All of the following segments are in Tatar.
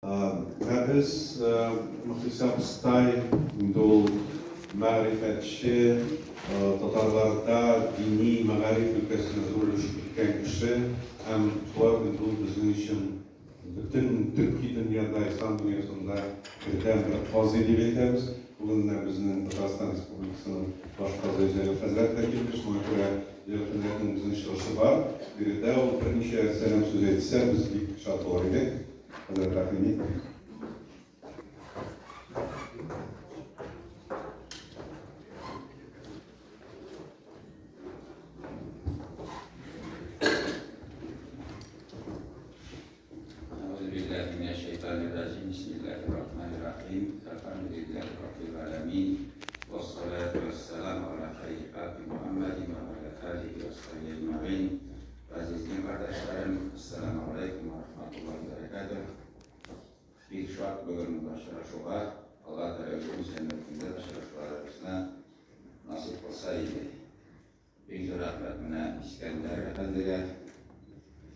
Менә без Мөхлисә абыстай, инде ул мәгърифәтче, татарларда дини мәгариф өлкәсенә зур өлеш керткән кеше һәм шулай ук инде ул безнең өчен бөтен төрки дөньяда, ислам дөньясында бердәнбер казый дип әйтәбез. Бүген менә безнең Татарстан Республикасының баш казые Җәлил хәзрәт тә килде, шуңа күрә Җәлил хәзрәтнең безнең чыгышы бар. Биредә ул берничә сәлам сүз әйтсә, без бик шат булыр идек. Хәзрәт, рәхим ит. Elhamdülillahi Rabbil alemin. Ve salatu ve selamu ala hayri halki Muhammedin ve ala alihi ve sahbihi ecmaîn. Aziz din kardeşlerim, Esselamu aleyküm ve rahmetullahi ve berekatuhu. Бик шат бүген очрашуга. Алла Тәгалә үзенең җәннәтендә очрашуларыбызны насыйп кылса иде. Бик зур рәхмәт менә Искәндәр әфәндегә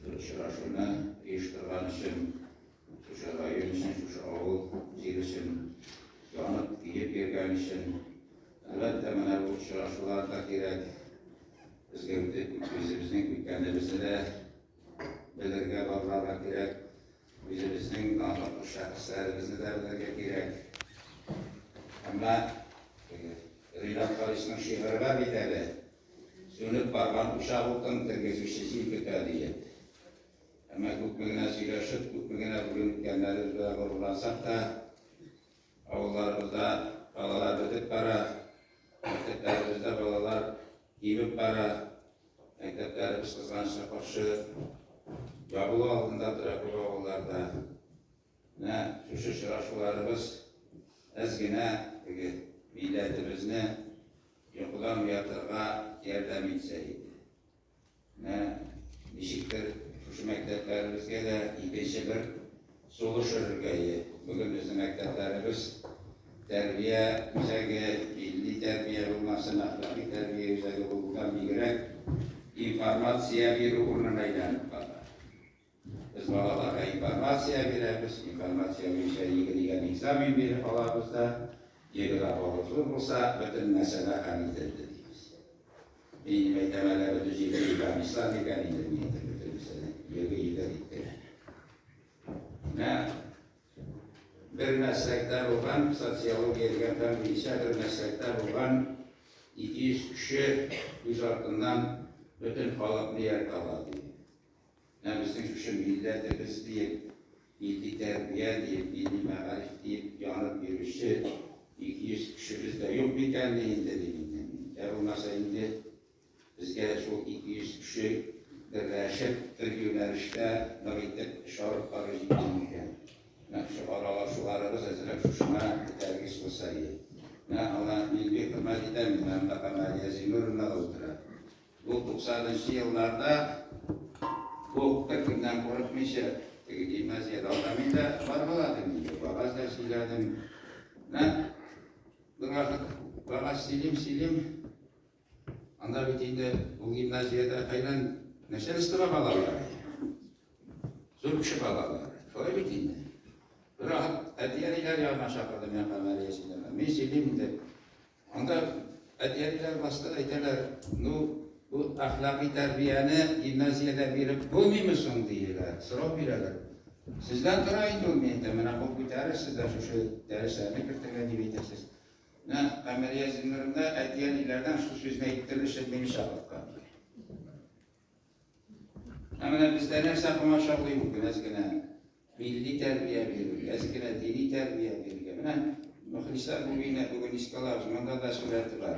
шул очрашуны оештырган өчен, шушы район өчен, шушы авыл җир өчен янып, көеп йөргән өчен. Әлбәттә, менә бу очрашулар да кирәк. Безгә үзебезнең үткәнебезне дә белергә, барларга кирәк. Үзебезнең данлыклы шәхесләребезне дә белергә кирәк. Әмма Ринат Харисның шигыре бар бит әле. Сүнеп барган учак утын тергезүче җил көтә диеп. Әмма күпме генә сөйләшеп, күпме генә бүген үткәннәребез белән горурлансак та, авылларыбызда балалар бетеп бара, мәктәпләребездә балалар кимеп бара, мәктәпләребез кызганычка каршы ябылу алдында тора күп авылларда. Менә шушы очрашуларыбыз әз генә теге милләтебезне йокыдан уятырга ярдәм итсә иде. Менә ничектер шушы мәктәпләребезгә дә икенче бер сулыш өрергә ие. Бүген безнең мәктәпләребез тәрбия үзәге, милли тәрбия булмасын, әхлакый тәрбия үзәге булудан бигрәк, информация бирү урынына әйләнеп бара. Без балаларга информация бирәбез, информация буенча ЕГЭ дигән экзамен биреп алабыз да, ЕГЭда балл зур булса, бөтен мәсьәлә хәл ителде дибез. Мин инде әйтәм, әллә бөтен җирдә экзаменслар микән инде, мин әйтәм, бөтенесе ЕГЭ, ЕГЭ дип кенә. Менә бер мәсләктә булган, социология дигән фән буенча бер мәсләктә булган 200 кеше үз артыннан бөтен халыкны ияртә ала, ди. Менә безнең шушы милләтебез диеп, милли тәрбия диеп, милли мәгариф диеп янып йөрүче 200 кешебез дә юк микәнни инде, дим инде мин. Ә булмаса инде безгә шул 200 кеше берләшеп, бер юнәлештә нык итеп эш алып бару җитми микән? Менә шушы аралашуларыбыз әзрәк шушыңа этәргеч булса иде. Менә аңа мин бик хөрмәт итәм, минем янымда Камалия Зиннуровна да утыра. Ул 90 нчы елларда ук беркемнән курыкмыйча, теге гимназиядә анда мин дә баргаладым инде, вәгазь дә сөйләдем. Менә бервакыт вәгазь сөйлим, сөйлим. Анда бит инде ул гимназиядә хәйран начальство балалары. Зур кеше балалары. Шулай бит инде. Бервакыт әти-әниләр янына чакырды мине Камалия Синема. Мин сөйлим инде. Анда әти-әниләр басты, әйтәләр, ну, бу әхлакый тәрбияне гимназиядә биреп булмыймы соң, диелә, сорау бирәләр. Сездән тора инде ул, мин әйтәм, менә кул күтәрерсез дә шушы дәресләрне кертергә дип әйтәсез. Менә Камәрия Зиннуровна әти-әниләрдән шул сүзне әйттерер өчен мине чакырткан. Ә менә бездә нәрсә комачаулый бүген әз генә милли тәрбия бирергә, әз генә дини тәрбия бирергә. Менә Мөхлисә Бубина бүген искә алабыз, монда да сурәте бар.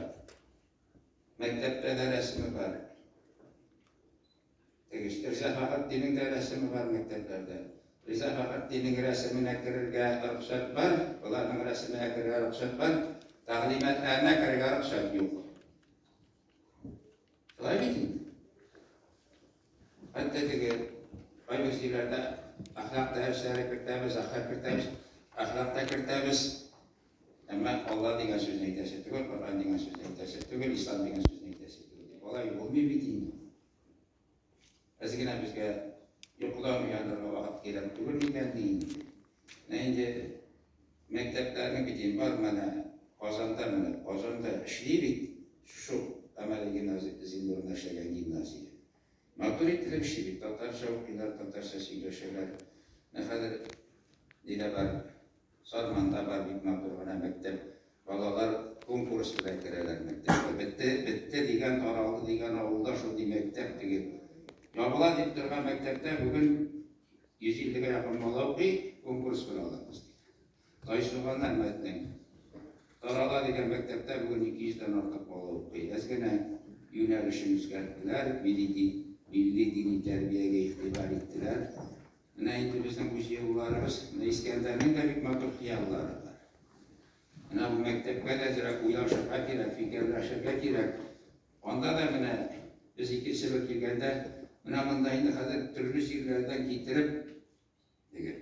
Мәктәптә дә рәсеме бар. Теге Риза Фәхретдиннең дә рәсеме бар мәктәпләрдә. Риза Фәхретдиннең рәсеменә керергә рөхсәт бар, боларның рәсеменә керергә рөхсәт бар, тәгълиматларына керергә рөхсәт юк. Шулай бит инде. Хәтта теге кайбер җирләрдә әхлак дәресләре кертәбез, әхлак кертәбез, әхлак та кертәбез. Әмма Алла дигән сүзне әйтәсе түгел, Коръән дигән сүзне әйтәсе түгел, Ислам дигән сүзне әйтәсе түгел. Алай булмый бит инде. Әз генә безгә йокыдан уянырга вакыт кирәк түгел микән инде. Менә инде мәктәпләрнең бит инде бар менә Казанда менә Казанда эшли бит шушы Әмәли гимназия Зиннурында эшләгән гимназия. Матур иттереп эшли бит, татарча укыйлар, татарча сөйләшәләр. Менә хәзер нидә бар, Сарманда бар бик матур гына мәктәп. Балалар конкурс белән керәләр мәктәпкә. Бетте, бетте дигән, таралды дигән авылда шундый мәктәп теге. Ябыла дип торган мәктәптә бүген 150 гә якын бала укый, конкурс белән алабыз ди. Тайсуган Әлмәтнең Тарала дигән мәктәптә бүген 200 дән артык бала укый. Әз генә юнәлешен үзгәрттеләр, милли милли дини тәрбиягә игътибар иттеләр. Менә инде безнең бу җыелуларыбыз, менә Искәндәрнең дә бик матур хыяллары бар. Менә бу мәктәпкә дә әзрәк уйлашырга кирәк, фикерләшергә кирәк. Анда да менә без икенче бер килгәндә, менә монда инде хәзер төрле җирләрдән китереп, теге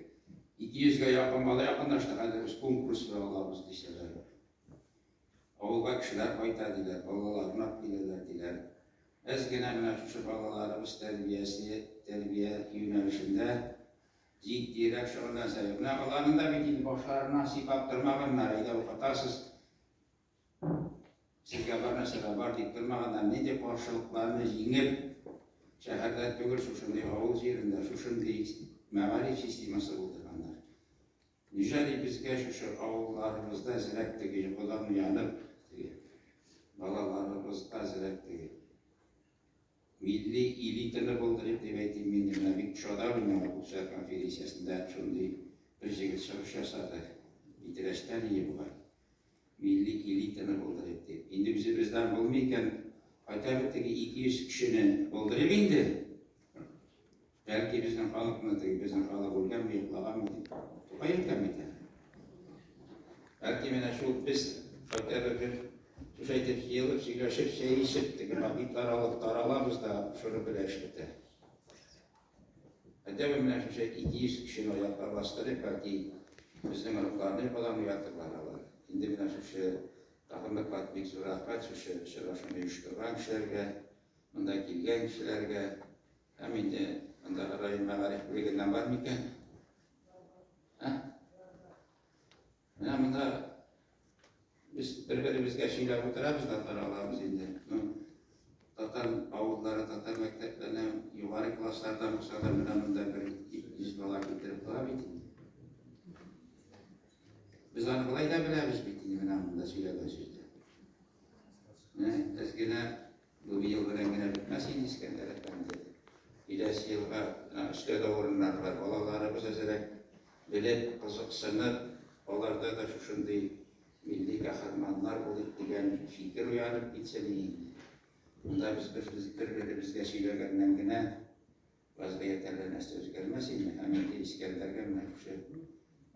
200 гә якын бала якынлашты, хәзер без конкурс белән алабыз дисәләр. Авылга кешеләр кайта диләр, балаларын алып киләләр диләр. Әз генә менә шушы балаларыбыз тәрбиясе, тәрбия юнәлешендә җитдиерәк шөгыльләнсәк. Менә аларның да бит инде башларыннан сыйпап тормаганнар, әйдә укытасыз, Сезгә бар нәрсә дә бар дип тормаганнар, нинди каршылыкларны җиңеп, шәһәрдә түгел, шушындый авыл җирендә шушындый мәгариф системасы булдырганнар. Неужели безгә шушы авылларыбызда әзрәк теге йокыдан уянып, теге балаларыбызга әзрәк теге милли элитаны булдырыйк дип әйтим мин, менә бик ошады миңа укучылар конференциясендә шундый бер җегет чыгыш ясады. Питрәчтән ие бугай. Милли элитаны булдырыйк дип. Инде үзебездән булмый икән, хотя бы теге 200 кешене булдырыйк инде. Бәлки безнең халыкны, теге безнең халык үлгәнме, йоклаганмы дип Тукай әйткән бит әле. Бәлки менә шул без хотя бы бер шушы әйтеп җыелып, сөйләшеп, чәй эчеп, теге пакетлар алып таралабыз да, шуны белә эш бетә. Хотя бы менә шушы 200 кешене аякка бастырып, бәлки безнең оныкларны йокыдан уятырлар алар. Инде менә шушы тагын бер кат бик зур рәхмәт шушы очрашуны оештырган кешеләргә, монда килгән кешеләргә. Һәм инде андагы район мәгариф бүлегеннән бар микән? Ә? Менә монда без бер-беребезгә сөйләп утырабыз да таралабыз инде. Ну, татар авыллары, татар мәктәпләренә югары класслардан булса да менә монда бер 100 бала китереп тора бит инде. Без аны болай да беләбез бит инде менә монда сөйләгән сүздә. Менә әз генә Бу ел белән генә бетмәс инде, Искәндәр әфәнде. Киләсе елга менә өстә дә урыннар бар. Балаларыбыз әзрәк белеп, кызыксынып, аларда да шушындый милли каһарманнар булыйк дигән фикер уянып китсен инде. Монда без бер-беребезгә сөйләгәннән генә Вазгыять әллә нәрсә үзгәрмәс инде, һәм инде Искәндәргә менә шушы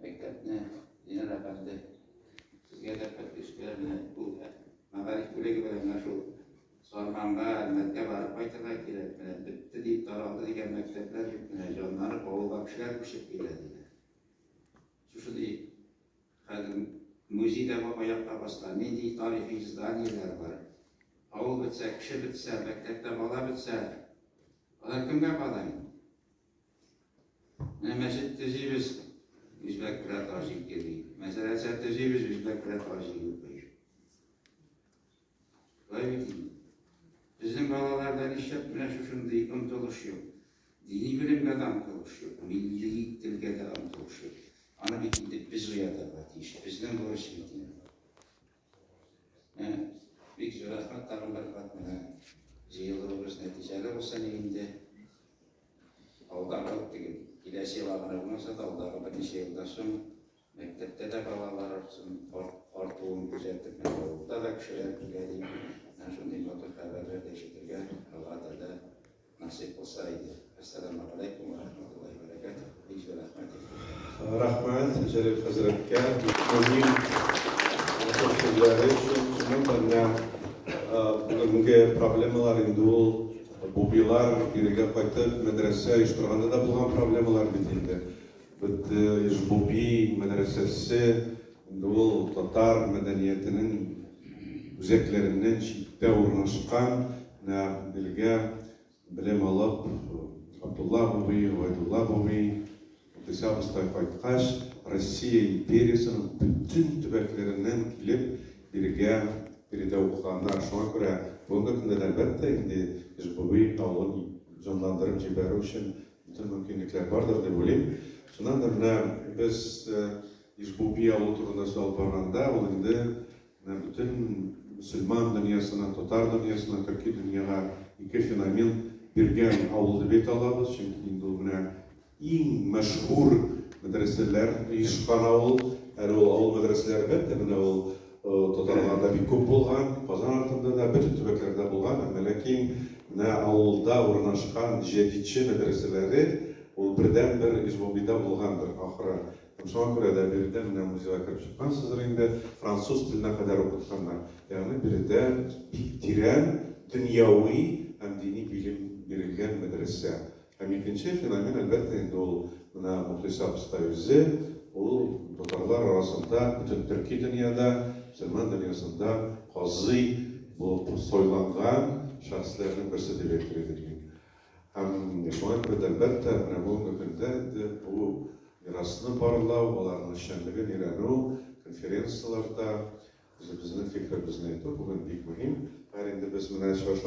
мәктәпне, Динар әфәнде, сезгә дә подписка, менә бу мәгариф бүлеге белән менә шул Сарманга, Әлмәткә барып кайтырга кирәк, менә бетте дип таралды дигән мәктәпләр бит менә җанланып авылга кешеләр күчеп килә диләр. Шушындый хәзер музей да аякка баскан, нинди тарихи зданиеләр бар. Авыл бетсә, кеше бетсә, мәктәптә бала бетсә, Алар кемгә кала инде? Менә мәчет төзибез, үзбәк белән таҗик йөри. Мәдрәсә төзибез, үзбәк белән таҗик укый. Шулай бит инде. Безнең балаларда нишләп менә шушындый омтылыш юк? Дини белемгә дә омтылыш юк, милли телгә дә омтылыш юк. Аны бит инде без уятырга тиеш. Безнең бурыч бит инде. Бик зур рәхмәт тагын бер кат менә җыелуыбыз нәтиҗәле булсын инде. Алдагы теге киләсе елга гына булмаса да, алдагы берничә елдан соң мәктәптә дә балалар артсын, артуын күзәтеп, менә авылда да кешеләр килә дип, менә шундый матур хәбәрләр дә ишетергә Алла Тәгалә насыйп кылса иде. Әссәламү галәйкүм вә рахматуллаһи вә бәрәкәтүһ. Бик зур рәхмәт. Рәхмәт Җәлил хәзрәткә бик мөһим матур сүзләре өчен. Чыннан да менә бүгенге проблемалар инде ул бубилар бирегә кайтып мәдрәсә оештырганда да булган проблемалар бит инде. Бит Ижбуби мәдрәсәсе инде ул татар мәдәниятенең үзәкләреннән читтә урнашкан, менә Агыйделгә белем алып, Габдулла буби, Гобәйдулла буби, Мутыйса абыстай кайткач, Россия империясенең бөтен төбәкләреннән килеп бирегә биредә укыганнар. Шуңа күрә бүгенге көндә дә, әлбәттә, инде Иж-Буби авылын җанландырып җибәрү өчен бөтен мөмкинлекләр бардыр дип уйлыйм. Чыннан да менә без Иж-Буби авылы турында сүз алып барганда, ул инде менә бөтен мөселман дөньясына, татар дөньясына, төрки дөньяга ике феномен биргән авыл дип әйтә алабыз, чөнки инде ул менә иң мәшһүр мәдрәсәләр оешкан авыл. Әле ул авыл мәдрәсәләре, әлбәттә, менә ул татарларда бик күп булган, Казан артында да, бөтен төбәкләрдә булган, әмма ләкин менә авылда урнашкан җәдидче мәдрәсәләре ул бердәнбер Иж-Бубида булгандыр, ахры. Һәм шуңа күрә дә биредә менә музейга кереп чыккансыздыр инде, француз теленә кадәр укытканнар. Ягъни биредә бик тирән дөньяви һәм дини билем бирелгән мәдрәсә. Һәм икенче феномен, әлбәттә инде, ул менә Мухлиса абыстай үзе, ул татарлар арасында, бөтен төрки дөньяда, мөселман дөньясында казый булып сайланган шәхесләрнең берсе дип әйтер идем мин. Һәм шуңа күрә дә, әлбәттә, менә бүгенге көндә инде бу мирасны барлау, аларның эшчәнлеген өйрәнү, конференцияләрдә үзебезнең фикеребезне әйтү бүген бик мөһим. Хәер, инде без менә чыгыш.